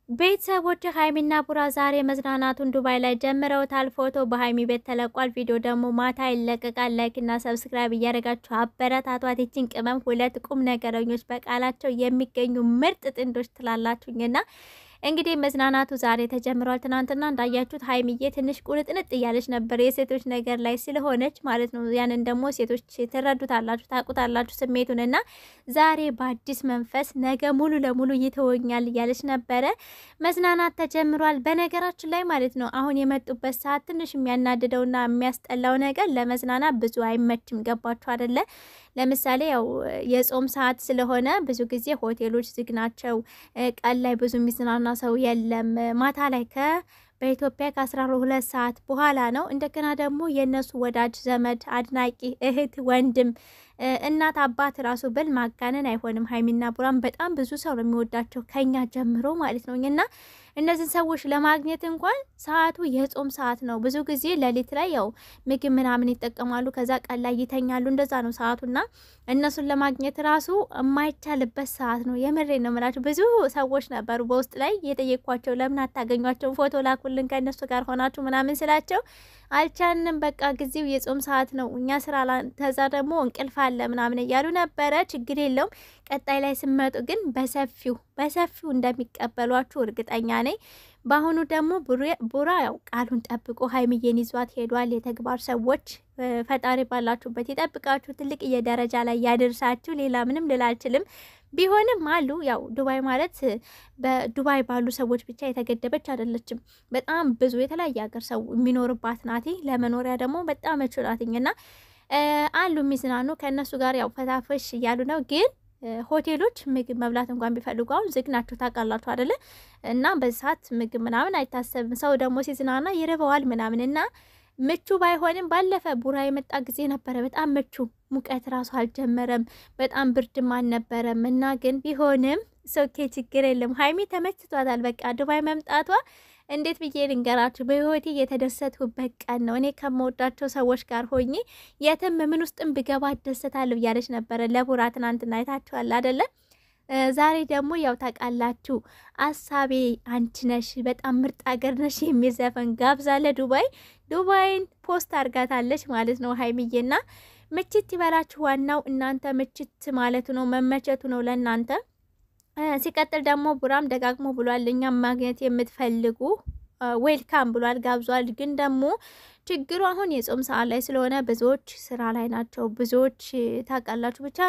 ቤተሰቦች ሀይሚና ቡራ ዛሬ መዝናናቱን ዱባይ ላይ ጀምረውታል። ፎቶ በሀይሚ ቤት ተለቋል። ቪዲዮ ደግሞ ማታ ይለቀቃል። Like ና subscribe እያደረጋችሁ አበረታቷት ይችን ቅመም። ሁለት ቁም ነገረኞች በቃላቸው የሚገኙ ምርጥ ጥንዶች ትላላችሁኝና እንግዲህ መዝናናቱ ዛሬ ተጀምሯል። ትናንትና እንዳያችሁት ሀይሚዬ ትንሽ ቁንጥንጥ እያለች ነበር፣ የሴቶች ነገር ላይ ስለሆነች ማለት ነው። ያንን ደግሞ ሴቶች ትረዱታላችሁ፣ ታውቁታላችሁ ስሜቱን እና ዛሬ በአዲስ መንፈስ ነገ ሙሉ ለሙሉ ይተወኛል እያለች ነበረ። መዝናናት ተጀምሯል። በነገራችን ላይ ማለት ነው አሁን የመጡበት ሰዓት ትንሽ የሚያናድደውና የሚያስጠላው ነገር ለመዝናናት ብዙ አይመችም። ገባችሁ አደለ? ለምሳሌ ያው የጾም ሰዓት ስለሆነ ብዙ ጊዜ ሆቴሎች ዝግ ናቸው። ቀን ላይ ብዙ የሚዝናና ሰው የለም። ማታ ላይ በኢትዮጵያ ከ12 ሰዓት በኋላ ነው። እንደገና ደግሞ የእነሱ ወዳጅ ዘመድ፣ አድናቂ፣ እህት፣ ወንድም፣ እናት፣ አባት ራሱ ብል ማጋነን አይሆንም። ሀይሚና ቡራን በጣም ብዙ ሰው ነው የሚወዳቸው ከኛ ጀምሮ ማለት ነው። እና እነዚህን ሰዎች ለማግኘት እንኳን ሰዓቱ የጾም ሰዓት ነው። ብዙ ጊዜ ሌሊት ላይ ያው ምግብ ምናምን ይጠቀማሉ፣ ከዛ ቀን ላይ ይተኛሉ። እንደዛ ነው ሰዓቱና እነሱን ለማግኘት ራሱ የማይቻልበት ሰዓት ነው። የምሬ ነው የምላችሁ። ብዙ ሰዎች ነበሩ በውስጥ ላይ የጠየኳቸው፣ ለምን አታገኟቸው፣ ፎቶ ላኩልን ከእነሱ ጋር ሆናችሁ ምናምን ስላቸው አልቻልንም፣ በቃ ጊዜው የጾም ሰዓት ነው፣ እኛ ስራ ከዛ ደግሞ እንቅልፍ አለ ምናምን እያሉ ነበረ። ችግር የለውም። ቀጣይ ላይ ስመጡ ግን በሰፊው በሰፊው እንደሚቀበሏችሁ እርግጠኛ ነኝ። በአሁኑ ደግሞ ቡራ ያው ቃሉን ጠብቆ ሀይሚዬን ይዟት ሄዷል። የተግባር ሰዎች ፈጣሪ ባላችሁበት ይጠብቃችሁ፣ ትልቅ የደረጃ ላይ ያደርሳችሁ። ሌላ ምንም ልል አልችልም። ቢሆንም አሉ ያው ዱባይ ማለት በዱባይ ባሉ ሰዎች ብቻ የተገደበች አይደለችም። በጣም ብዙ የተለያየ ሀገር ሰው የሚኖርባት ናት። ለመኖሪያ ደግሞ በጣም ምቹ ናትኝ እና አሉ የሚዝናኑ ከእነሱ ጋር ያው ፈታፈሽ እያሉ ነው። ግን ሆቴሎች ምግብ መብላት እንኳን ቢፈልጉ አሁን ዝግ ናቸው፣ ታውቃላችሁ አይደለ? እና በዚህ ሰዓት ምግብ ምናምን አይታሰብም። ሰው ደግሞ ሲዝናና ይርበዋል ምናምን እና ምቹ ባይሆንም ባለፈ ቡራ የመጣ ጊዜ ነበረ በጣም ምቹ፣ ሙቀት ራሱ አልጀመረም፣ በጣም ብርድም አልነበረም። እና ግን ቢሆንም ሶኬ ችግር የለም። ሀይሚ ተመችቷታል። በቃ ዱባይ መምጣቷ እንዴት ብዬ ልንገራችሁ፣ በህይወቴ የተደሰትኩበት ቀን ነው። እኔ ከምወዳቸው ሰዎች ጋር ሆኜ የትም ምን ውስጥም ብገባ እደሰታለሁ እያለች ነበረ ለቡራ ትናንትና፣ አይታችኋል አደለ? ዛሬ ደግሞ ያው ታውቃላችሁ አሳቤ አንቺ ነሽ፣ በጣም ምርጥ አገር ነሽ የሚል ዘፈን ጋብዛ ለዱባይ ዱባይን post አድርጋታለች ማለት ነው ሀይሚዬና። ምችት ይበላችሁ። ዋናው እናንተ ምችት ማለቱ ነው፣ መመቸቱ ነው ለእናንተ። ሲቀጥል ደግሞ ቡራም ደጋግሞ ብሏል፣ እኛም ማግኘት የምትፈልጉ welcome ብሏል፣ ጋብዟል። ግን ደግሞ ችግሩ አሁን የጾም ሰዓት ላይ ስለሆነ ብዙዎች ስራ ላይ ናቸው። ብዙዎች ታውቃላችሁ። ብቻ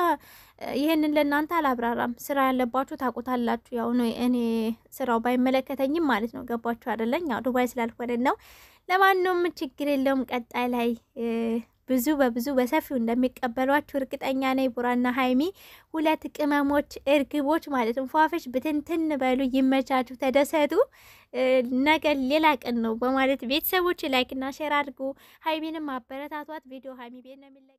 ይህንን ለእናንተ አላብራራም። ስራ ያለባችሁ ታውቁታላችሁ። ያው ነው እኔ ስራው ባይመለከተኝም ማለት ነው። ገባችሁ አይደለኝ? ያው ዱባይ ስላልሆነ ነው። ለማንኛውም ችግር የለውም። ቀጣይ ላይ ብዙ በብዙ በሰፊው እንደሚቀበሏችሁ እርግጠኛ ነኝ። ቡራና ሀይሚ ሁለት ቅመሞች እርግቦች ማለት ነው። ፏፈሽ ብትንትን በሉ፣ ይመቻችሁ፣ ተደሰቱ። ነገ ሌላ ቀን ነው በማለት ቤተሰቦች like ና share አድርጉ። ሀይሚንም አበረታቷት። ቪዲዮ ሀይሚ ቤት ነው የሚለቀ።